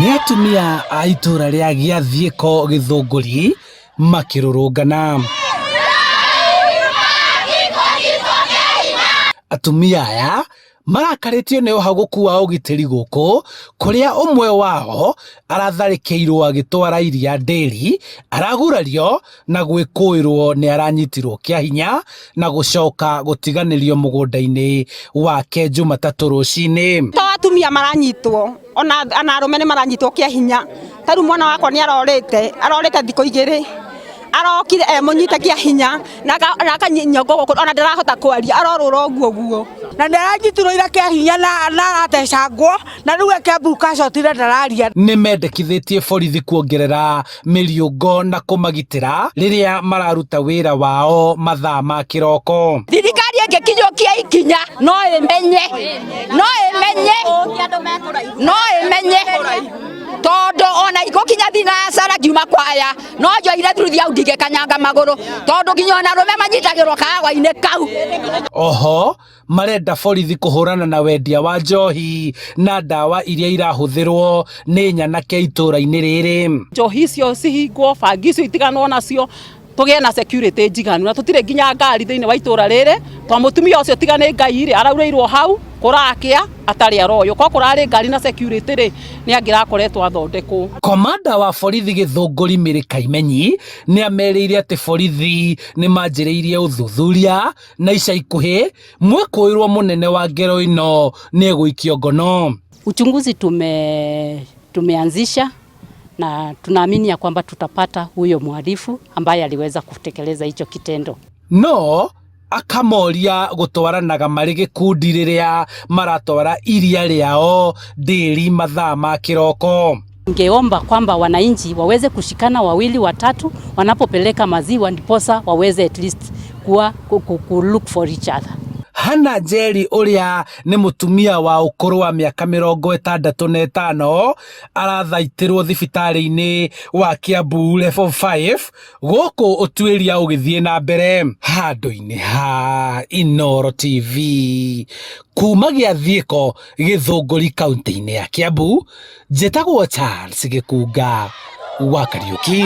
Nĩ atumia a itũra rĩa Gĩathiĩko Gĩthũngũri makĩrũrũngana. Atumia aya marakarĩtio nĩ ũhagũku wa ũgitĩri gũkũ kũrĩa ũmwe wao aratharĩkĩirwo agĩtwara iria ndĩri, aragurario na gwĩkũĩrwo nĩ aranyitirwo kĩa hinya na gũcoka gũtiganĩrio mũgũnda-inĩ wake Jumatatũ rũcinĩ. To atumia maranyitwo ona ona arũme nĩ maranyitwo kĩa hinya. Ta rĩu mwana wakwa nĩ arorĩte, arorĩte thikũ igĩrĩ, arokire e mũnyite kĩa hinya na akanyongo gũkũ ona ndarahota kwaria, arorũra ũguo ũguo. Na nĩ aranyitirwo ira kĩa hinya na aratecangwo na rĩu ekembuka acotire ndararia. Nĩ mendekithĩtie borithi kuongerera mĩriũngo na kũmagitĩra rĩrĩa mararuta wĩra wao mathaa ma kĩroko. Thirikari ĩngĩkinyũkia ikinya no ĩmenye, no ĩmenye, no ĩmenye tondũ ona igũkinya thinacara ngiuma kwaya no njoire thuruthi au ndingĩkanyanga magũrũ tondũ nginya ona arũme manyitagĩrwo kahawa-inĩ kau. Oho marenda borithi kũhũrana na wendia wa njohi na ndawa iria irahũthĩrwo nĩ nyanake itũra-inĩ rĩrĩ. Njohi icio cihingwo, bangi icio itiganwo nacio, tũgĩe na security njiganu na tũtirĩ nginya ngari thĩinĩ wa itũra rĩrĩ to mũtumia ũcio tiga nĩ Ngai rĩ araurĩirwo hau kũrakĩa atarĩ aroywo ko kũrarĩ ngari na security rĩ nĩ angĩrakoretwo athondekwo. Komanda wa borithi Gĩthũngũri Mary Kaimenyi nĩ amerĩire atĩ borithi nĩ manjĩrĩirie ũthuthuria na ica ikuhĩ mwĩkũĩrwo mũnene wa ngero ĩno nĩ egũikio ngono. Uchunguzi tumeanzisha na tunaamini ya kwamba tutapata huyo mhalifu ambaye aliweza kutekeleza hicho kitendo. No akamoria gũtwaranaga marĩ gĩkundi rĩrĩa maratwara iria rĩao ndĩri mathaa ma kĩroko. Ningeomba kwamba wananchi waweze kushikana wawili watatu wanapopeleka maziwa ndiposa waweze at least kuwa ku look for each other. Hannah Njeri ũrĩa nĩ mũtumia wa ũkũrũ wa mĩaka 65 arathaitĩrwo thibitarĩ-inĩ wa Kiambu Level 5 gũkũ ũtuĩria ũgĩthiĩ na mbere handũ-inĩ ha Inooro TV kuma Gĩathiĩko Gĩthũngũri kaunti-inĩ ya Kiambu, njĩtagwo Charles Gĩkunga wa Kariũki.